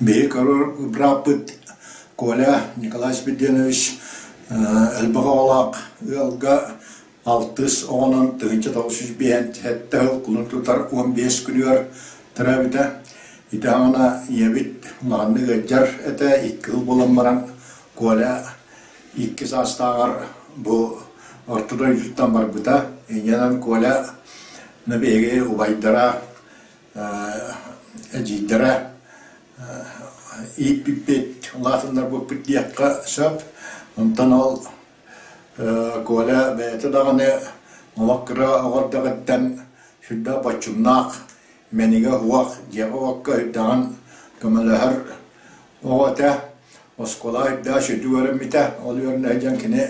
Биһиги көрөр бырааппыт Коля Николай Спиридонович элбэх оҕолоох ыалга алтыс оҕонон 1957 сыл кулун тутар 15 күнүгэр төрөөбүтэ. Ити аҕана ийэбит улаханнык ыалдьар этэ, икки сыл буолан баран Коля икки саастааҕар бу орто дойдуттан барбыта. Инньэнэн Коля биһиги убайдара, эдьиийдэрэ ииппиппит, улаатыннарбыппыт диэххэ сөп. Онтон ол Коля бэйэтэ даҕаны олох кыра оҕо эрдэҕиттэн сүрдээх боччумнаах, мэнигэ уох, дьиэҕэ-уокка үрдэҕин көмөлөһөр оҕо этэ. Оскуола үрдээх сүрдүк үөрэммитэ. Ол үөрэнэ сылдьан кини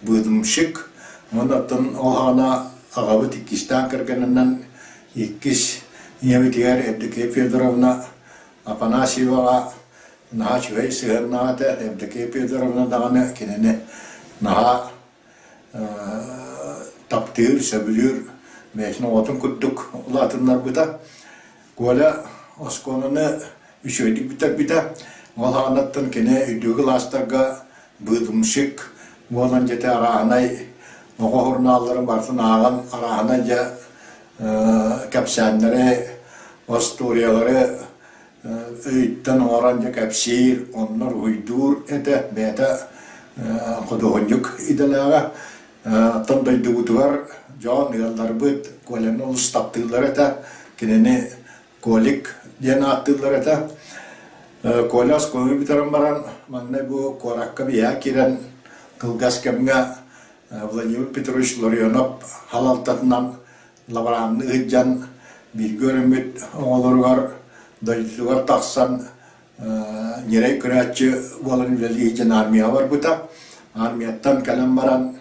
быыдымщик. Уонна оттон ол саҕана аҕабыт иккистээн кэргэнинэн иккис ийэбитигэр Евдокия Федоровна Афанасьеваҕа наһаа үчүгэй сыһыаннаах этэ. Евдокия Федоровна даҕаны кинини наһаа таптыыр, сөбүлүүр, бэйэтин оҕотун курдук улаатыннарбыта. Коля оскуоланы үчүгэйдик бүтэрбитэ. Ол аҕанаттан кини үрдүкү кылаастарга быыдымщик буолан дьэтэ арааһынай оҕо сурунаалларын барытын ааҕан арааһынай дьэ кэпсээннэри, остуоруйалары өйтөн оҥорон дьэ кэпсиир, онно уруһуйдуур этэ, бэйэтэ худуоһунньук идэлээҕэ. Оттон дойдубутугар дьон, ыалларбыт Коляны олус таптыыллар этэ. Кинини Колик диэн ааттыыллар этэ. Коля оскуоланы бүтэрэн баран, маҥнай бу куоракка биһиэхэ киирэн кылгас кэмҥэ Владимир Петрович Ларионов салалтатынан лаборанныы сылдьан бииргэ үөрэммит оҕолоругар дойдутугар тахсан ньирэй көрөөччү буолан үлэлии сылдьан армияҕа барбыта. Армияттан кэлэн баран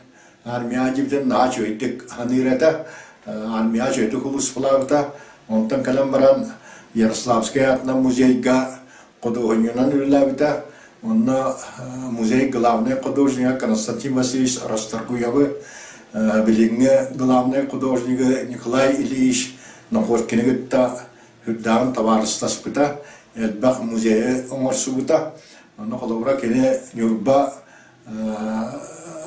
армияҕа дьибитин наһаа үчүгэйдик саныыр этэ. Армияҕа үчүгэйдик улууспалаабыта. Онтон кэлэн баран Ярославскай аатынан музейга худуоһунньугунан үлэлээбитэ. Онно музей главнай художнига Константин Васильевич Расторгуевы, билиҥҥи главнай художнигы Николай Ильич Находкины кытта үрдээҕин табаарыстаспыта, элбэх музейы оҥорсубута. Онно холобура кини Ньурба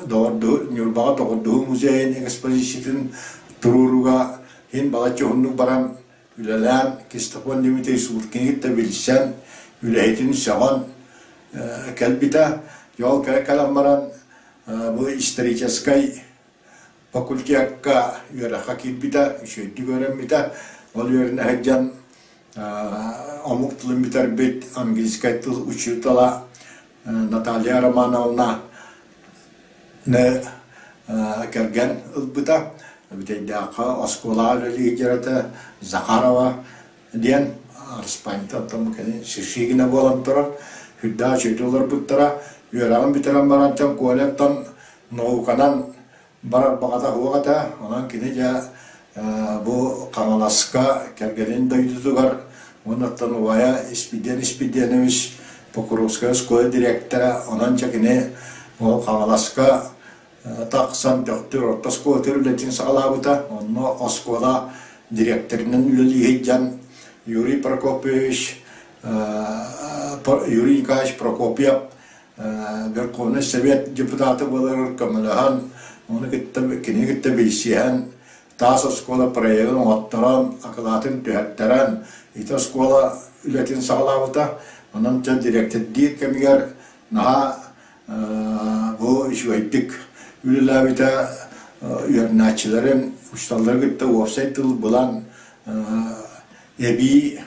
Ньурбаҕа доҕордоһуу музейын экспозициятын туруорууга иһин балачча уһуннук баран үлэлээн Кистофон Дмитриевич Субуткины кытта билсэн, үлэһитин сөҕөн кэлбитэ. Ол кэлэн баран бу историческай факультекка үөрэххэ киирбитэ, үчүгэйдик үөрэммитэ. Ол үөрэнэ сылдьан омук тылын бүтэрбит английскай тыл учуутала Наталья Романовна кэргэн ылбыта. Бүтэйдээххэ оскуолаҕа үлэлии сылдьар Захарова диэн Араспаанньата оттон кэлин Шишигина буолан турар. Сүрдээх үчүгэйдик олорбуттара. Үөрэҕин бүтэрэн баран Коляттан науканан барар баҕата суох этэ. Онон кини дьэ бу Хаҥаласка кэргэнин дойдутугар уонна убайа Испидиэн Испидиэнович Покровская оскуола дириэктэрэ, онон дьэ кини ол Хаҥаласка тахсан Төхтүр орто оскуолатыгар үлэтин саҕалаабыта. Онно оскуола дириэктэринэн үлэлии сылдьан Юрий Прокопьевич Юрий Николаевич Прокопьев Верховнай Совет депутата буоларыгар көмөлөһөн, ону кытта кинини кытта билсиһэн, таас оскуола проегын оҥотторон, акылаатын түһэртэрэн, ити оскуола үлэтин саҕалаабыта. Онон чэ дириэктэрдиир кэмигэр наһаа бу үчүгэйдик үлэлээбитэ, үөрэнээччилэрин, учууталлары кытта уопсай тыл булан, эбии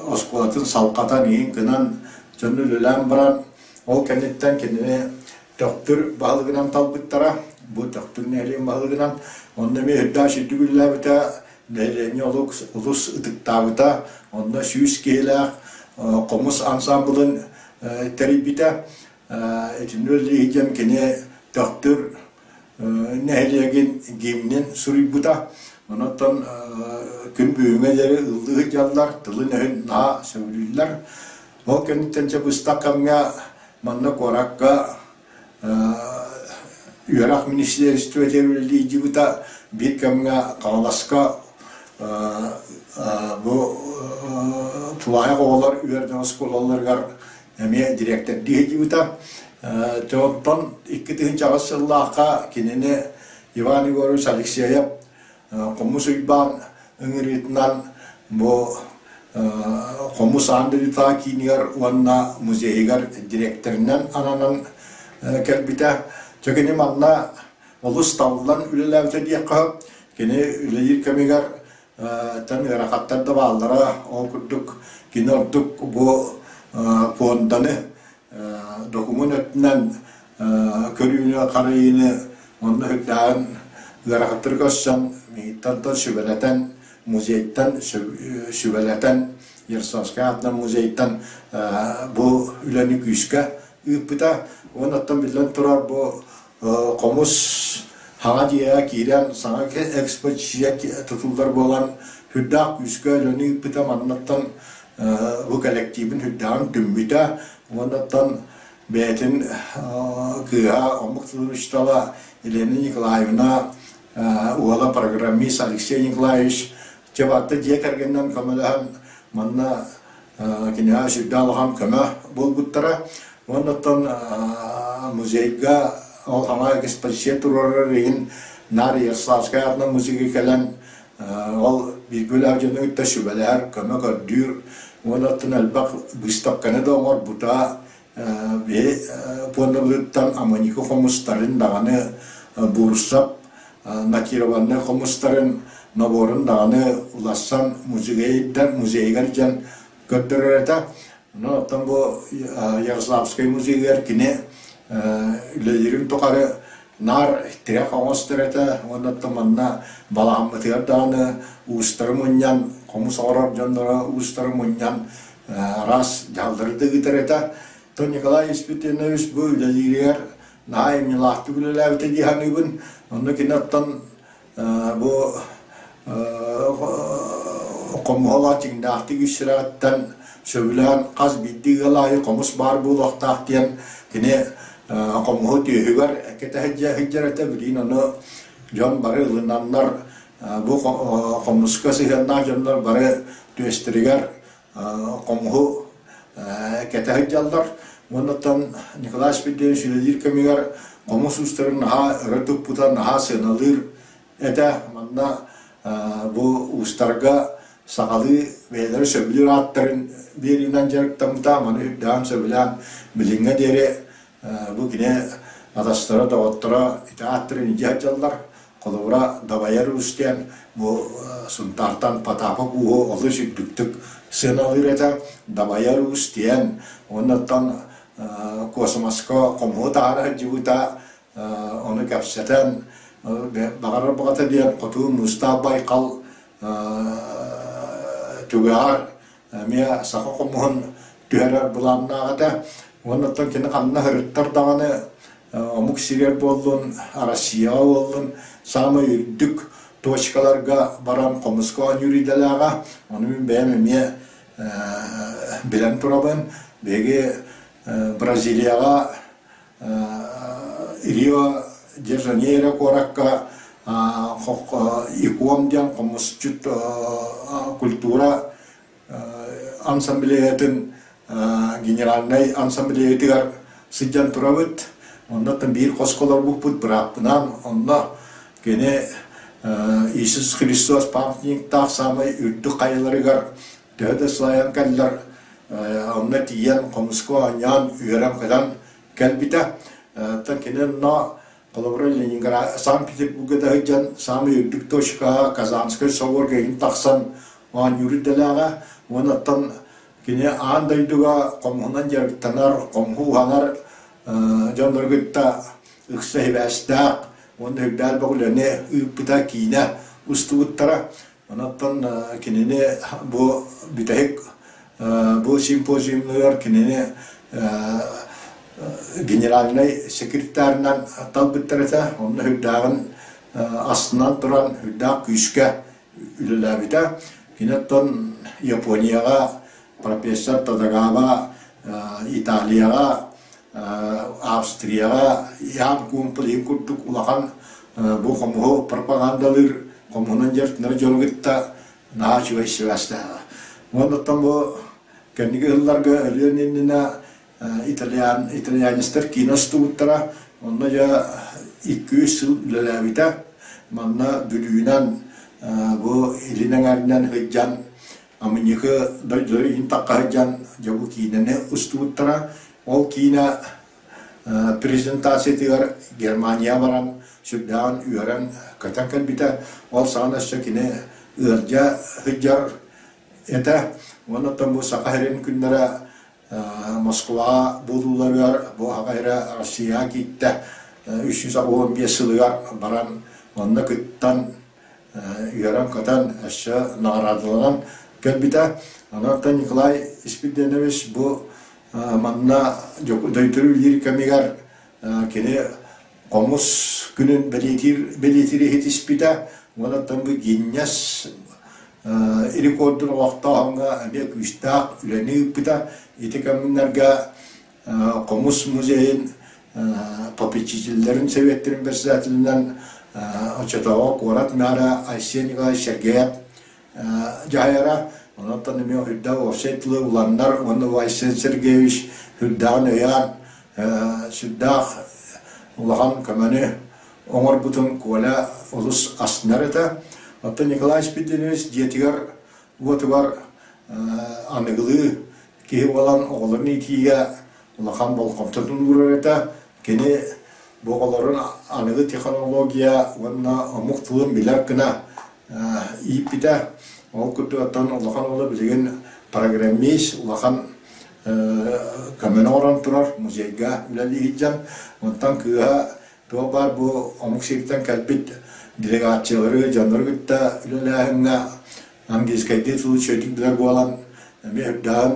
оскуолатын салҕатан иһин гынан дьону үлэлээн баран ол кэнниттэн кинини Төхтүр баһылыгынан талбыттара. Бу Төхтүр нэһилиэгин баһылыгынан онно эмиэ үрдээх сүрдүк үлэлээбитэ, нэһилиэнньэ олус ытыктаабыта. Онно 100 киһилээх хомус ансаамбылын тэрийбитэ. Итиннэ үлэлии сылдьан кини Төхтүр нэһилиэгин гимнин суруйбута. Онон күн бүгүҥҥэ диэри ыллыы сылдьаллар, тылын-өһүн наһаа сөбүлүүллэр. Ол кэнниттэн дьэ быстах кэмҥэ манна куоракка үөрэх министиэристибэтигэр үлэлии сылдьыбыта. Биир кэмҥэ Хаҥаласка бу тулаайах оҕолор үөрэнэр оскуолаларыгар эмиэ дириэктэрдии сылдьыбыта. Онтон 2008 сыллаахха кинини Иван Егорович Алексеев Хомус Уйбаан ыҥырыытынан бу Хомус аан дойдутааҕы киинигэр уонна музейыгар дириэктэринэн ананан кэлбитэ. Дьэ кини манна олус табыллан үлэлээбитэ диэххэ сөп. Кини үлэлиир кэмигэр тэн ыарахаттар да бааллара. Ол курдук кини ордук бу пуонданы докумуон өттүнэн көрүүнү-харайыыны онно үрдээҕин ыарахаттары көрсөн миигиттэн сүбэлэтэн музейтан сүбэлэтэн Ярославскай аатынан музейтан бу үлэни күүскэ ыыппыта. Уонна оттон биллэн турар бу хомус хаҥа дьиэҕэ киирэн саҥа экспозиция тутуллар буолан сүрдээх күүскэ үлэни ыыппыта. Маннаттан бу кэлэктиибин сүрдээҕин түммүтэ. Уоннаттан бэйэтин кыыһа омук тылын учуутала Елена Николаевна уола программист Алексей Николаевич Чабатта дьиэ кэргэнинэн көмөлөһөн манна киниэхэ сүрдээх улахан көмө буолбуттара. Уоннаттан музейга ол хаҥа экспозиция туруорар иһин наар Ярославскай аатынан музейга кэлэн ол бииргэ үлэлээх дьону кытта сүбэлэһэр, көмө көрдүүр уоннаттан элбэх быыстапканы да оҥорбута. Биһи пуондабытыттан Аманика хомустарын даҕаны Буурсап лакированнай хомустарын наборун даҕаны уларсан музейдар музейыгар дьон көрдөрөр этэ. Онон оттон бу Ярославскай музейыгар кини үлэлиирин тухары наар тирэх оҥостор этэ уонна оттон манна балаҕаммытыгар даҕаны уустары мунньан хомус оҥорор дьонноро уустары мунньан араас дьаһаллары да ыытар этэ. То Николай Испитинович бу үлэлииригэр наһаа айымньылаахтык үлэлээбитэ дии саныыбын. Онно кини оттон бу хомуһала дьиҥнээхтик үс сүрэҕиттэн сөбүлээн хас биирдии ыал аайы хомус баар буолуохтаах диэн кини хомуһу түөһүгэр кэтэһэ сылдьар этэ. Билигин ону дьон бары ылынаннар бу хомуска сыһыаннаах дьоннор бары түөстэригэр хомуһу кэтэ сылдьаллар. Уоннаттан Николай Спиридонович үлэлиир кэмигэр хомус уустарын наһаа өрө туппута, наһаа сыаналыыр этэ. Манна бу уустарга сахалыы бэйэлэрэ сөбүлүүр ааттарын биэриинэн дьарыктаммыта. Маны үрдээн сөбүлээн билиҥҥэ диэри бу кини атастара, доҕотторо ити ааттарын илдьэ сылдьаллар. Холобура, Дабайар Уус диэн бу Сунтаартан Потапов ууһу олус үрдүктүк сыаналыыр этэ. Дабайар Уус диэн уоннаттан космоска хомуһу таһаара сылдьыбыта, ону кэпсэтэн, баҕарар баҕата диэн Хоту Муустаах Байкал түгэҕэр эмиэ саха хомуһун түһэрэр былааннаах этэ. Уоннаттан кини ханна сырыттар даҕаны омук сиригэр буоллун, Россияҕа буоллун, саамай үрдүк точкаларга баран хомуска оонньуур идэлээҕэ. Ону мин бэйэм эмиэ билэн турабын. Биһиги Бразилияҕа Рио де Жанейро куоракка икон диэн хомусчут культура ансамблеятын генеральнай ансамблеятыгар сылдьан турабыт. Оннуттан биир хоско олорбуппут бырааппынаан онно кини Иисус Христос памятниктаах саамай үрдүк хайаларыгар төһө да сылайан кэллэр онно тиийэн хомуска оонньоон үөрэн-көтөн кэлбитэ. Оттон кини онно Холобура, Ленинград, Санкт-Петербурга да сылдьан саамай үрдүк точкаҕа Казанскай соборга иһин тахсан оонньуур идэлээҕэ. Уонна оттон кини аан дойдуга хомуһунан дьарыктанар, хомуһу уһанар дьоннору кытта ыкса сибээстээх уонна үрдээх элбэх үлэни ыыппыта, киинэ устубуттара. Онон кинини бу бүтэһик бу симпозиумнугар кинини генеральнай секретарынан талбыттар этэ. Онно үрдээҕин астынан туран үрдээх күүскэ үлэлээбитэ. Кини оттон Японияҕа профессор Тадагава Италияҕа Австрияҕа Ян Кумпл курдук улахан бу хомуһу пропагандалыыр хомуһунан дьарыктанар дьону кытта наһаа үчүгэй сибээстээҕэ. Уонна оттон бу Кэнники ылларга өлүөн иннинэ итальян, итальянецтар киинэ устубуттара. Онно дьэ 200 сыл үлэлээбитэ. Манна Бүлүүнэн бу илин эҥэринэн сылдьан Амынньыкы дойдулары иһин тахха сылдьан дьэ бу киинэни устубуттара. Ол киинэ презентациятыгар Германия баран сүрдээҕин үөрэн көтөн кэлбитэ. Ол саҕана өссө кини ыалдьа сылдьар этэ. Уонна оттон бу Саха сирин күннэрэ Москваҕа буолууларыгар бу Саха сирэ Россияҕа киирдэ 385 сылыгар баран онно кыттан үөрэн-көтөн өссө наҕараадаланан кэлбитэ. Онон Николай Испирденович бу манна дойду үлэлиир кэмигэр кини хомус күнүн бэлиэтиир бэлиэтиир иһитиспитэ уонна бу Гиннес рекордун олохтооһуҥҥа эмиэ күүстээх үлэни ыыппыта. Ити кэмнэргэ Хомус музейын попечителлэрин сэбиэттэрин председателинэн оччотооҕу куорат мэра Айсен Николаевич Сергеев дьаһайара. Онон эмиэ үрдээх уопсай тылы уланнар уонна Айсен Сергеевич үрдээҕин өйөөн сүрдээх улахан көмөнү оҥорбутун Коля олус астынар этэ. Оттон Николай Спиридонович дьиэтигэр уотугар аныгылыы киһи буолан оҕолорун иитиигэ улахан болҕомтотун уурар этэ. Кини бу оҕолорун аныгы технология уонна омук тылын билэр гына ииппитэ. Ол курдук оттон улахан уола билигин программист, улахан көмөнү оҥорон турар, музейга үлэлии сылдьан. Онтон кыыһа туох баар бу омук сириттэн кэлбит делегациялары, дьоннору кытта үлэлээһиҥҥэ английскайдыы тылы үчүгэйдик билэр буолан эмиэ үрдээн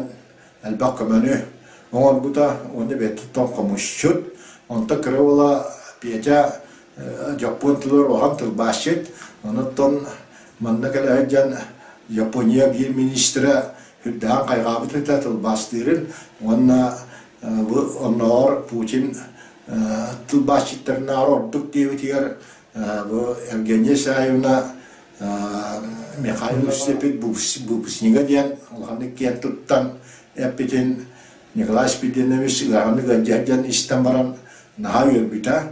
элбэх көмөнү оҥорбута уонна бэйэтиттэн хомусчут. Онтон кыра уола Петя дьоппуон тылыгар улахан тылбаасчыт. Онуттан манна кэлэ сылдьан Япония биир министрэ үрдээн хайҕаабыт этэ тылбаастыырын уонна бу оннооҕор Путин тылбаасчыттарынааҕар ордук диэбитигэр бу Евгения Исаевна Михаил Степик выпускнига диэн улаханнык киэн туттан эппитин Николай Спиридонович ыарааннык ыалдьар диэн истэн баран наһаа үөрбүтэ.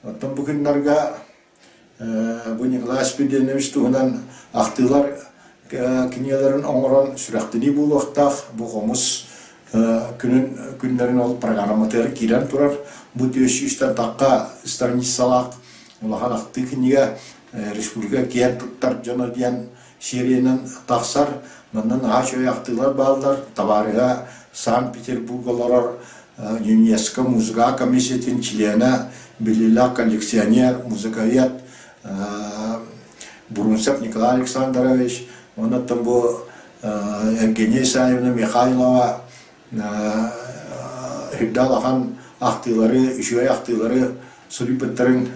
Оттон бу күннэргэ бу Николай Спиридонович туһунан ахтыылар кинигэлэрин оҥорон сүрэхтэнии буолуохтаах. Бу хомус күнүн күннэрин ол программатыгар киирэн турар. Бу 400-тэн тахха страницалаах улахан ахтыы кинигэ республика киэн туттар дьоно диэн сериянан тахсар. Манна наһаа үчүгэй ахтыылар бааллар. Табаарыһа Санкт-Петербург олорор ЮНЕСКО музыка комиссиятын чилиэнэ, биллиилээх коллекционер, музыковед Бурунцев Николай Александрович, онон бу Евгения Исаевна Михайлова үрдэ улахан ахтыылары, үчүгэй ахтыылары суруйбуттарын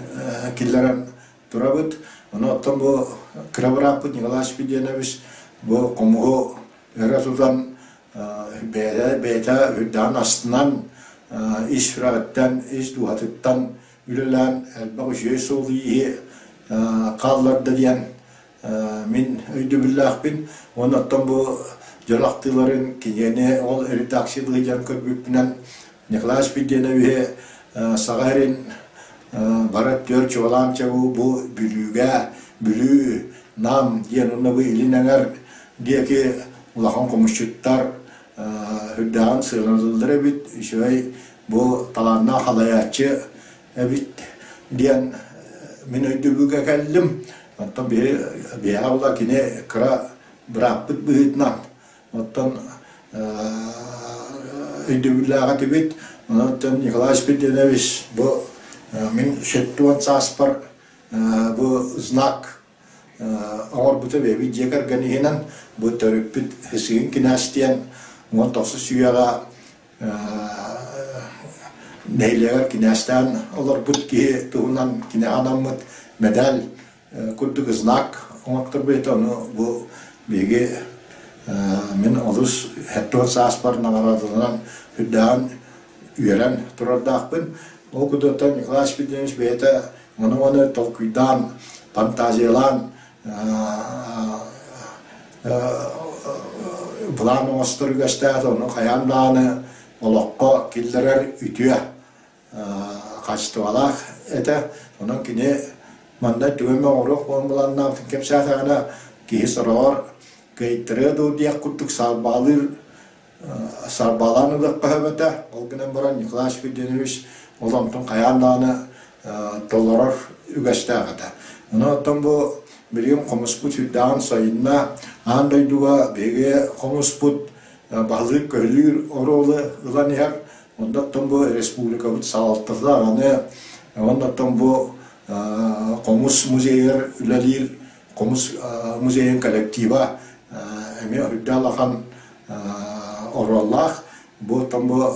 киллэрэн турабыт. Ону оттон бу кыра бырааппыт Николай Спиридонович бу хомуһу өрө тутан бэйэтэ бэйэтэ үрдэҕин астынан ис сүрэҕиттэн, ис дууһатыттан үлэлээн элбэх үчүгэй суолу-ииһи хаалларда диэн мин өйдөбүллээхпин. Уонна оттон бу дьон ахтыыларын кинигэни ол редакция быһыйан көрбүппүнэн Николай Спиридоновиһы Саха сирин бары түөрт чуолаан чабу бу Бүлүүгэ, Бүлүү, Нам диэн уонна бу Илин эҥэр диэки улахан хомусчуттар үрдээҕин сыаналыыллар эбит, үчүгэй бу талааннаах халайааччы эбит диэн мин өйдөбүлгэ кэллим. Оттон биһи биһиэхэ була кини кыра бырааппыт быһыытынан оттон өйдөбүллээх этибит. Онон Николай Спиридонович бу мин 70 сааспар бу знак оҥорбута бэйэбит дьиэ кэргэн иһинэн бу төрүппүт Хысыгын кинээс диэн 19 үйэҕэ нэһилиэгэр кинээстээн олорбут киһи туһунан киниэхэ анаммыт мэдээл курдук знак оҥотторбут ону бу биһиги мин олус 70 сааспар наҕараадаланан үрдээҕин үөрэн турардаахпын. Ол курдук Николай Спиридонович бэйэтэ ону-маны фантазиялаан. былаан оҥостор үгэстээх, ону хайаан даҕаны олоххо киллэрэр үтүө хаачыстыбалаах этэ. Онон кини манна тугу эмэ оҥоруох буолан былааннаабытын кэпсээтэҕинэ, киһи сороҕор кыайтарыа дуу диэх курдук саарбаҕалыыр саарбаҕалаан ылыахха сөп этэ. Ол гынан баран Николай Спиридонович ол онтун хайаан даҕаны толорор үгэстээх этэ. Онон оттон бу билигин хомуспут сүрдээҕин сайынна, аан дойдуга биһиги хомуспут баһылыыр-көһүлүүр оруолу ылан иһэр. Оннуттан бу республикабыт салалтата даҕаны, оннуттан бу хомус музейыгар үлэлиир хомус музейын коллектива эмиэ үрдэ улахан оруоллаах. Бу оттон бу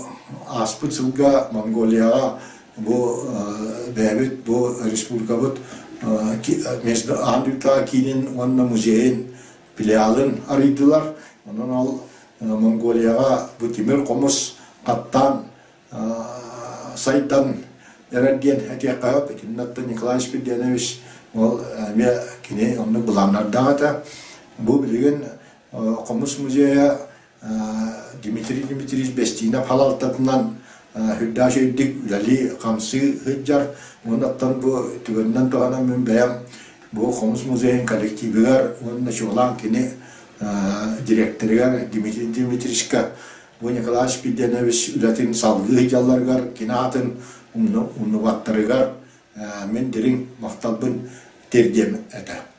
ааспыт сылга Монголияҕа бу бэйэбит бу республикабыт аан дойдутааҕы киинин уонна музейын филиалын арыйдылар. Онон ол Монголияҕа бу тимир хомус хаттаан сайдан эрэр диэн этиэххэ сөп. Итиннэ Николай Спиридонович ол эмиэ кини оннук былааннардаах этэ. Бу билигин хомус музейа Дмитрий Дмитриевич Бестинов халалтатынан сүрдээх үчүгэйдик үлэлии-хамсыы сылдьар. Уонна бу түгэнинэн туһанан мин бэйэм бу хомус музейын коллективыгар уонна чуолаан кини директорыгар Дмитрий Дмитриевичка бу Николай Спиридонович үлэтин салгыы сылдьалларыгар, кини аатын умнубаттарыгар мин дириҥ махталбын тиэрдиэм этэ.